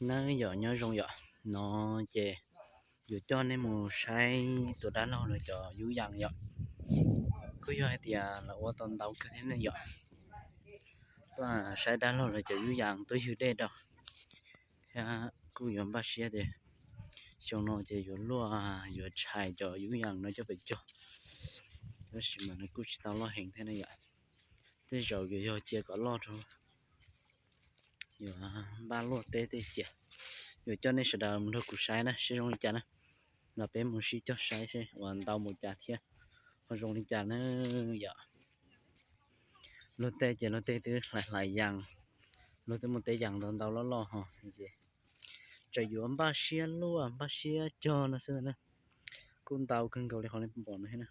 Neb yom, nyob zoo yom, no ces yuav coj nej mus saib tus dab laug lawv cov yub yas yom. Kuj yog hais tias lawv ua tau ntau kawg thiab ne yom. Tuaj saib dab laug lawv cov yub yas tuaj ywg dej rau thiab kuj yuav npaj siab tias xyoo no ces yuav luaj yuav tshais cov yub yas no coj pem cog, tab sis mas nws kuj tsis tau loj heev thiab ne yom. Tej zaum yuav yog cia kom loj rau yuav npaj luaj teb tej cia. Yuav coj nej sawv daws mus nrog kuv saib na seb zoo li cas na, los peb mus sib cog saib seb uas ntau mus cas thiab ho zoo li cas na yom. Luag tej ces luag tej twb hlais hlais yas, luag twb muaj tej yas ntau ntau loj loj ho ces tseem yuav npaj siab luaj npaj siab cog no xwb na. Kuj ntau kawg nkaus li qhov nej pom no thiab na.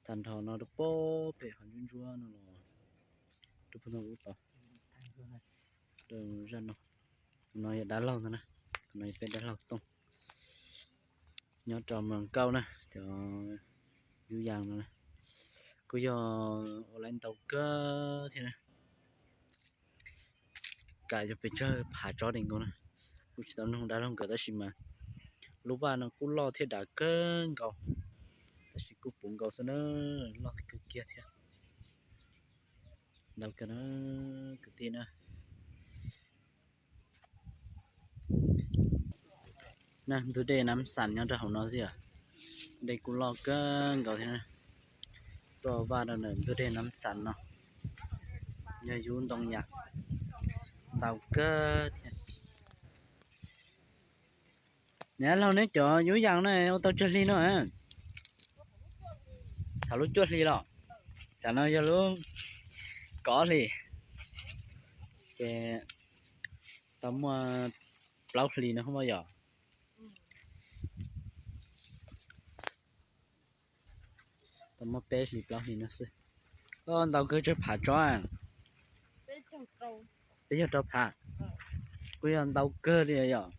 Tag nrho no rau pob pem qhov ntsuab ntsuab no los rau puag ub tod, rau zaj no. No yog dab laug ntag na, no yog peb dab laug tooj nyob rau Moos Kauj na, cov yub yas no na. Kuj yog ua laiv ntau kawg thiab na. Kam yog pes tsawg phav tsob li nkaus na. Kuj tsis tau nug dab laug nkawd tab sis mas lub vaj no kuj loj thiab dav kawg nkaus, tab sis kuj puv nkaus xwb na, loj kawg kiag thiab. Ntau kawg na kwv tij na. Na ntug dej Nab Xas nyob rau hauv no xwb os. Dej kuj loj kawg nkaus thiab. Tuaj vaj rau ntawm ntug dej Nab Xas no, yog yub ntoo yas ntau kawg thiab. Niam laug, neb cov yub yas no ua tau tsawg hli no? Thaum lub cuaj hli los? Tsam no yog lub kaum ob hli, ces tau muaj plaub hli no hos yom. Tau muaj peb hli plaub hli no xwb. Ntau kawg, tsawg phav tsob? Peb caug rau phav. Kuj yog ntau kawg li yom.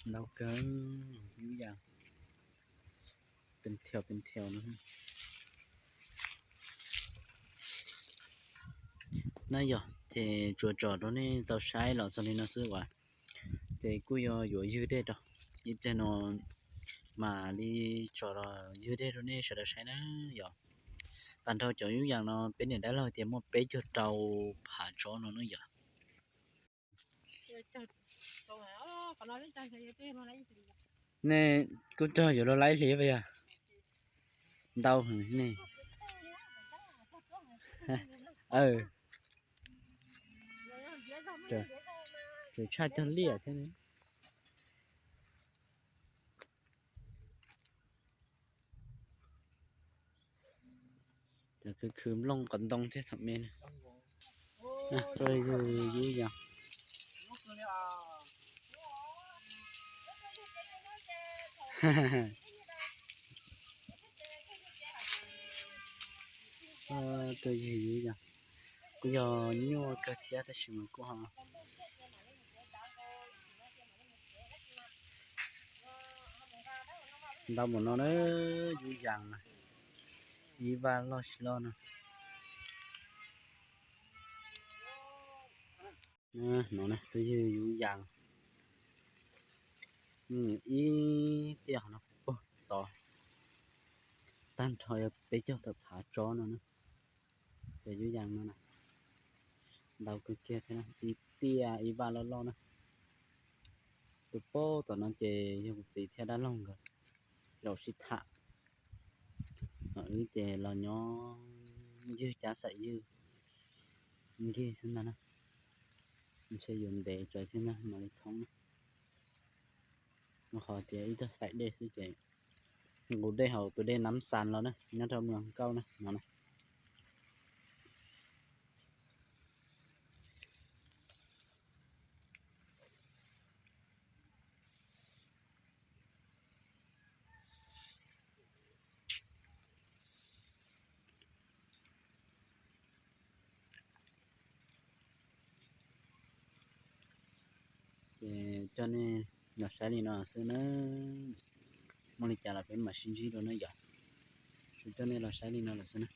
Ntau kawg, yub yas pes thau pes thau no. Na yog ces tsuas tsom rau nej tau saib los txog li no xwb uas, ces kuj yog yuav ywg dej rau, ib pliag no mam li tsom los ywg dej rau nej sawv daws saib na yom. Tag nrho cov yub yas no peb niam dab laug tias muaj peb caug rau phav tsob no na yom. Nej kuj cog yuav luag laib hli pas yog? Ntau heev ne. Tseem tshaj cog liaj thiab ne. Cov khwv khwv nplooj qos ntoo thiab thaum me na. Tuaj ywg yub yas. Tuaj ywg yub yas. Kuj yog nyuaj kawg thiab tab sis mas kuj ho ntau npaum no na, yub yas na, ib vaj loj tsis loj no. No na, tuaj ywg yub yas, ib tiaj no puag tod, tag nrho yog peb caug tawm phav tsob no na. Cov yub yas no na, ntau kawg kiag thiab na, ib tiaj ib vaj loj loj na. Tus paub tom no ces yog kuv txiv thiab dab laug nkawd zaum sib tham, ho wb ces los nyob ywg cab xaim ywg nkig xwb ntag na. Ntshe yuav ntev tsawv thiab ntag mam li thoob na. Qhov tias ib tug xaim dej xwb ces nqus dej hauv tus dej Nab Xas los na, nyob rau Moos Kauj na no na. Ces coj nej los saib li no xwb na. Muaj li cas los peb mam sib ntsib dua na yom. Coj nej los saib li no lawm xwb na.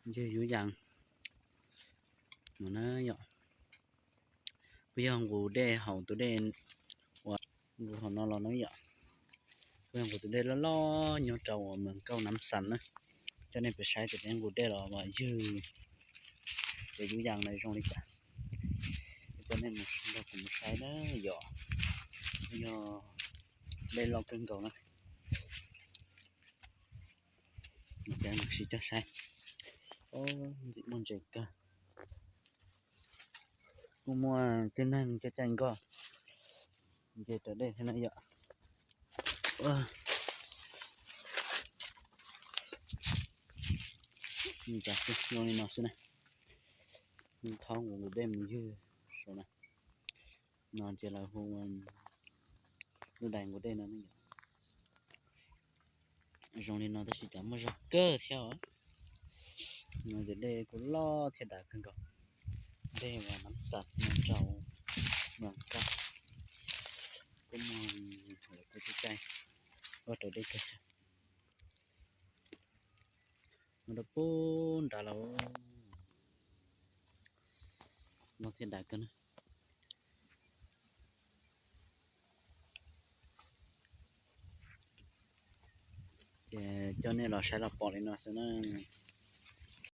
Ywg yub yas, No na yom, kuj yog nqus dej hauv tus dej uas nqus hauv no los no yom. Kuj yog nqus tus dej loj loj nyob rau uas Mas Kauj Nam Xas na. Coj nej pem saib tias peb nqus dej los mas ywg ces yub yas na zoo li cas. Coj nej nrog kuv mus saib na yom. Yog dej loj kawg nkaus na. Ces mus sib coj saib. Ntxim muaj ntses kawg. Kuj muaj tib neeg coj caij nkoj nce raws dej thiab na yom. Zoo li no xwb na. Thaub nqus dej mus ywg saum na. No ces lawv hu lub dais nqus dej no ne. Zoo li no tab sis cas muaj zog kawg thiab os. No ces dej kuj loj thiab dav kawg nkaus. Dej uas Nam Xas nyob rau Mas Kauj. Kuj muaj lawv kuj caij caij ua raws dej kawg thiab. Mus rau pub nrad lawm. Loj thiab dav kawg na. Ces coj nej los saib los pom li no xwb na.